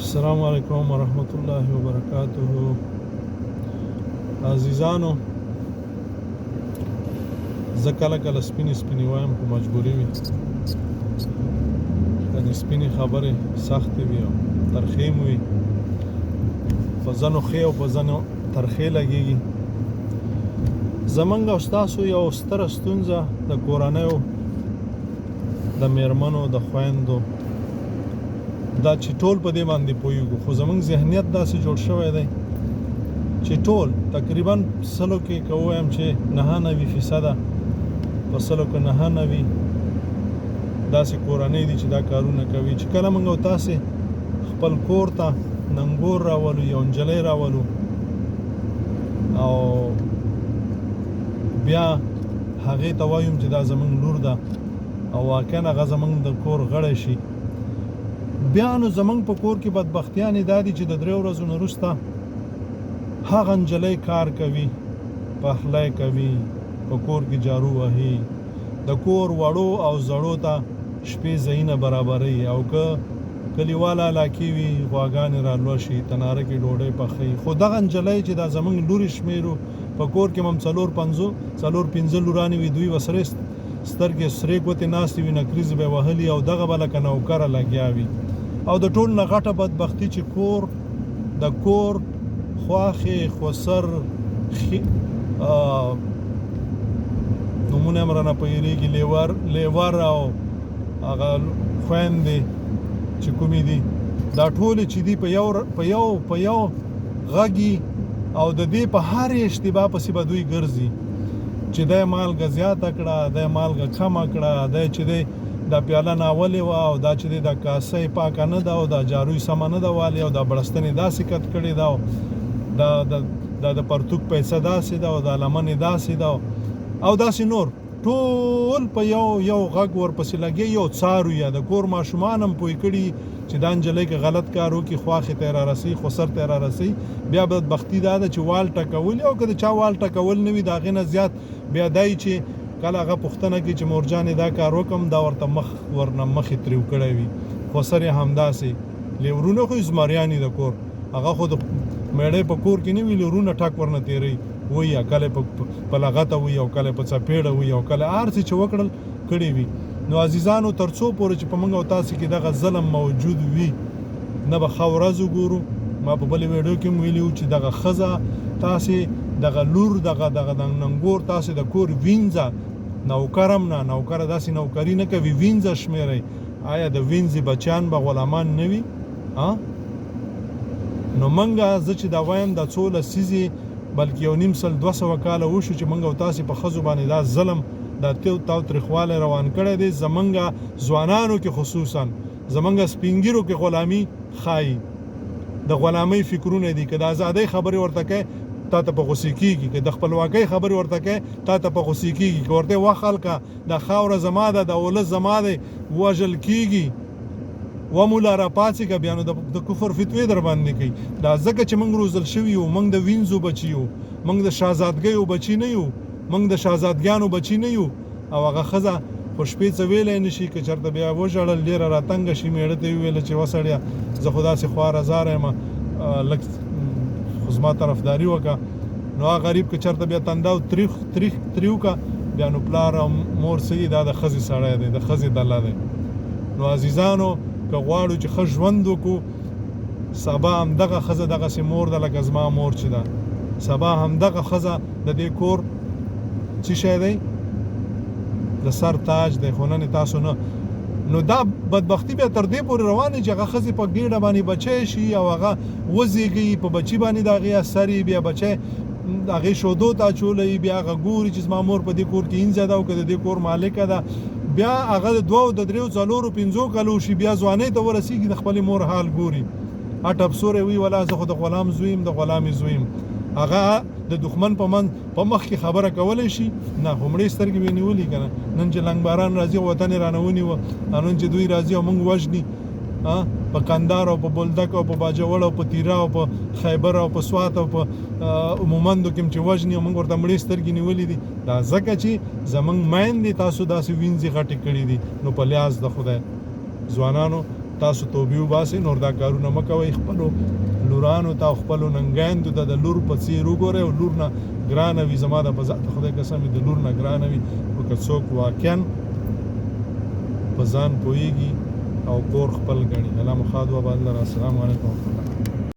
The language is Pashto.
السلام علیکم ورحمت الله وبرکاته. عزیزانو، زه کله کله سپینې سپینې وایم، خو مجبوري وي، کنې سپینې خبرې سختې وي او ترخې هم وي، په ځینو ښې او په ځینو ترخې لګېږي. زمونږ او ستاسو یو ستره ستونزه د کورنیو د میرمنو د خویندو دا چې ټول په دې باندې پوهیږو، خو زمونږ ذهنیت داسې جوړ شوی دی چې ټول تقریبا سلو کې که ووایم چې 99%، په سلو کې 99 داسې کورنۍ دي چې دا کارونه کوي، چې کله موږ او تاسې خپل کور ته ننګور راولو، یو نجلۍ راولو او بیا هغې ته وایم چې دا زمونږ لور ده او واقعا هغه زمونږ د کور غړی شي، بیا نو زمونږ په کور کې بدبختیانې دا دي چې د 3 ورځو نه وروسته هغه نجلۍ کار کوي، پخلی کوي، په کور کې جارو وهي، د کور وړو او زړو ته شپې ځایونه برابروي، او که کلیواله علاقې وي غواګانې رالوشي، تناره کې ډوډۍ پخوي. خو دغه نجلۍ چې دا زمونږ لورې شمېرو، په کور کې هم 4 4 5 لورانې وي، دوی به سرې سترګې سرې ګوتې ناستې وي، نکریزې به یې وهلي او دغه به لکه نوکره لګیا وي. او د ټول نه غټه بدبختي چې کور د کور خواښې، خسر، نومونه هم رانه په هېرېږي، لیور او هغه خویندې چې کومې دي، دا ټولې چې دي په یو غږي او د دې په هرې اشتباه پسې به دوی ګرځي چې دی مالګه زیاته کړه، دی مالګه کمه کړه، دی چې دی دا پیاله ناولې وه او دا چې دی دا کاسه یې پاکه نه ده او دا جارو یې سمه نه ده والې او دا بړستنې داسې کت کړې ده او دا د دا د پرتوک پیسه داسې ده او دا لمنې داسې ده او داسې نور ټول په یو یو غږ ورپسې لګي، یو څارو. یا د کور ماشومان هم پوه کړي چې دا نجلۍ که غلط کار وکړي، خواښې ته یې رارسي، خسر ته یې رارسي. بیا بدبختي دا ده چې وال ټکول او که د چا وال ټکول نه وي، د هغې نه زیات بیا دی چې کله هغه پوښتنه کوي چې مورجانې دا کار وکم، دا ورته مخ ورنه مخې تریو کړی وي. خسر یې همداسې، لیورونه خو یې زمریان دي، د کور هغه خو د میړې په کور کې نه وي، لیورونه ټک ورنه تېروي وي، یا کله په لغته وي او کله په څپېړه وي او کله هر څه چې وکړل کړي وي. نو عزیزانو، تر څو پورې چې په موږ او تاسو کې دغه ظلم موجود وي، نه به ښه ورځ وګورو. ما په بلې ویډیو کې هم ویلي وو چې دغه ښځه تاسې، دغه لور، دغه د ننګور تاسې د کور وینځه، نوکر هم نه، نوکره داسې نوکري نه کوي، وینځه شمیرئ. آیا د وینځې بچیان به غلامان نه وي؟ نو منګه زه چې دا وایم، دا څو لسیزې، بلکې 150، 200 کاله وشو چې منګه او تاسې په ښځو باندې دا ظلم، دا تاوتریخوالی روان کړی دی. زمونږ ځوانانو کې، خصوصا زمونږ سپینګیرو کې غلامي ښایي، د غلامۍ فکرونه دي. که د ازادۍ خبرې ورته کوي، تا ته په غوسې کیږي. که د خپلواکۍ خبرې ورته کوي، تا ته په غوسې کیږي. که ورته وخلکه دا خاوره زما ده، دا ولس زما دی، وژل کیږي. و مولا را پاڅېږه، بیا نو د کفر فتوې در باندې کوي. دا ځکه چې موږ روزل شوي یو، موږ د وینځو بچي یو، موږ د شهزادګیو بچي نه یو، موږ د شهزادګیانو بچي نه یو. او هغه ښځه خو شپې څه ویلی نه شي، که چېرته بیا وژړل، ډېره راتنګه شي، مېړه ته یې وویله چې وسړیه، زه خو داسې خواره زاره یم، لږ خو زما طرفداري وکړه. نو هغه غریب که چېرته بیا تنده او تریخ تریخ تریو که، بیا نو پلار او مور څه دي؟ دا د ښځې سړی دی، د ښځې دله دی. نو عزیزانو، که غواړو چې ښه ژوند وکړو، سبا همدغه ښځه دغسې مور ده لکه زما مور چې ده. سبا همدغه ښځه د دې کور څه شی دی؟ د سر تاج دی. خو نن تاسو نه، نو دا بدبختی بیا تر دې پورې روانه چې هغه ښځې په ګېډه باندې بچی شي او هغه وزېږي، په بچي باندې د هغې اثر یې، بیا بچی د هغې شودو ته اچولی، بیا هغه ګوري چې زما مور په دې کور کې اینځه ده او که د دې کور مالکه ده. بیا هغه د 2، د 3، 4، 5 کلو شي، بیا ځوانۍ ته ورسېږي، د خپلې مور حال ګوري، اټپ سوری وي، ولا زه خو د غلام زوی یم، د غلامې زوی یم. هغه د دښمن په من په مخ کې خبره کولی شي؟ نه، خو مړې سترګې به یې نیولي که نه؟ نن چې لنګباران راځي، وطن یې رانه ونیوه. نن چې دوی راځي او موږ وژني په کندهار او په بولدک او په باجوړ او په تیرا او په خیبر او په سوات او په مومندو کې چې وژني او موږ ورته مړې سترګې نیولې دي، دا ځکه چې زمونږ میندې تاسو داسې وینځي غټې کړې دي. نو په لحاظ د خدای ځوانانو، تاسو توبې وباسئ، نور دا کارونه مه کوئ. خپلو لورانو ته او خپلو ننګیندو ته د لور په څیر وګورئ او لور نه ګرانه وي، زما د په ذات خدای قسم د لور نه ګرانه وي. خو که څوک واقعا په ځان پوهېږي او کور خپل ګڼي. الله مو ښاد وباد لره. السلام علیکم ورحمت الله.